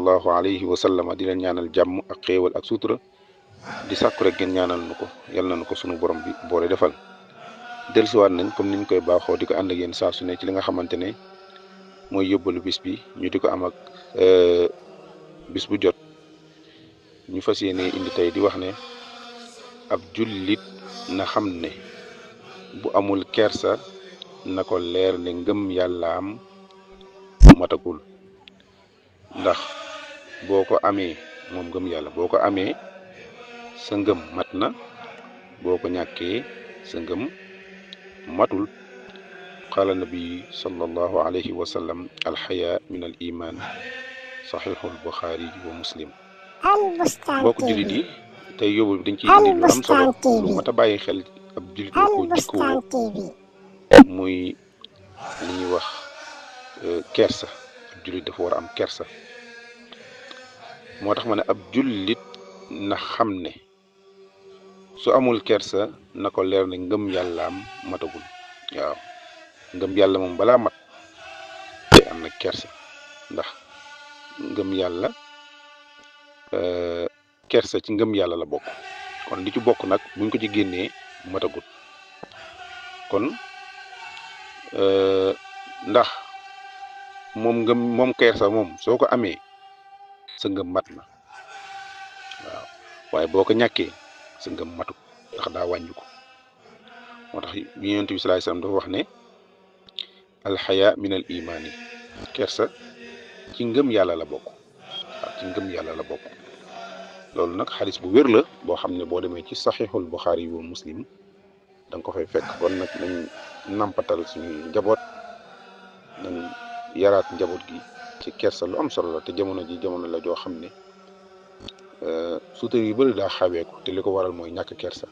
sallallahu alayhi wa sallam di leen ñaanal jàmm ak xéewal ak sutura di sàkku rek ngeen ñaanal nu ko yal na nu ko sunu borom bi boole defal. dellusiwaat nañ comme niñ koy baaxoo di ko ànd ak yéen saa su ne ci li nga xamante ne mooy yóbbalu bis bi ñu di ko am ak bis bu jot ñu fas yéene indi tey di wax ne ab jullit na xam ne bu amul kersa na ko leer ne ngëm yàllaam matagul. ndax boo ko amee moom ngëm yàlla boo ko amee sa ngëm mat na boo ko ñàkkee sa ngëm matul. qaala nabi sallallahu alayhi wa sallam alxaya min al iman saxiixul buxaari wa muslim. boo ko jullit yi tey yóbbu dañ ciy indi lu am solo lu mat a bàyyi xel ab jullit la ko jikkoo muy li ñuy wax kersa. ab jullit dafa war a am kersa. moo tax ma ne ab jullit na xam ne su amul kersa na ko leer ne ngëm yàllaam matagul. waaw ngëm yàlla moom balaa mat te am na kersa ndax ngëm yàlla kersa ci ngëm yàlla la bokk. kon li ci bokk nag buñ ko ci génnee matagul. kon ndax moom kersa moom soo ko amee sa ngëm mat na. waaw waaye boo ko ñàkkee sa ngëm matu ndax daa wàññi ko. moo tax Yonent bi sallallahu alayhi wasallam dafa wax ne alxaya min al imaan yi kersa ci ngëm yàlla la bokk. waaw ci ngëm yàlla la bokk. loolu nag xadis bu wér la boo xam ne boo demee ci saxiixul buxaari wa muslim da nga ko fay fekk. kon nag nañ nampatal suñuy njaboot nañ yaraat njaboot gi ci kersa lu am solo la te jamono ji jamono la joo xam ne suutar yu bëri daa xaweeku te li ko waral mooy ñàkk kersa.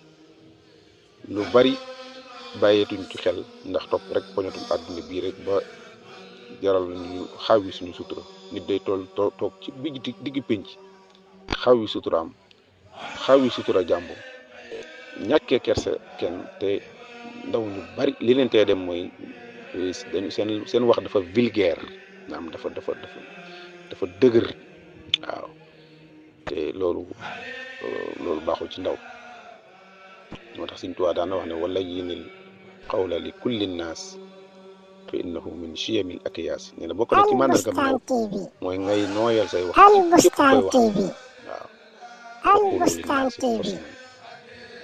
lu bari bàyyeetuñ ci xel ndax topp rek poñatum àdduna bii rek ba jaral ñu xaw yi suñu sutura. nit day toog ci digg pénc xaw yi suturaam xaw yi sutura jàmbur ñàkkee kersa kenn te ndaw ñu bari li leen tee dem mooy dañu seen wax dafa vulgaire naam dafa dëgër. waaw te loolu baaxul ci ndaw. moo tax Sëñ Tuubaa daana wax ne wala yinil qawla li kulli nnaas fa innahu min chiyamil akiyaas. nee na bokk na ci màndargam ndaw mooy ngay nooyal say wax ci képp koy wax.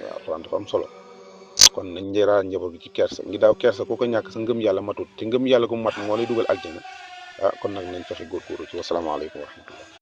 waaw waaw dafa am solo. kon nañ njëraat njaboot gi ci kersa ngi daaw kersa ku ko ñàkk sa ngëm yàlla matut te ngëm yàlla gu mat moo lay dugal aljana. kon nag nañ fexe góorgóorlu ci wasalaamaaleykum wa rahmatullah.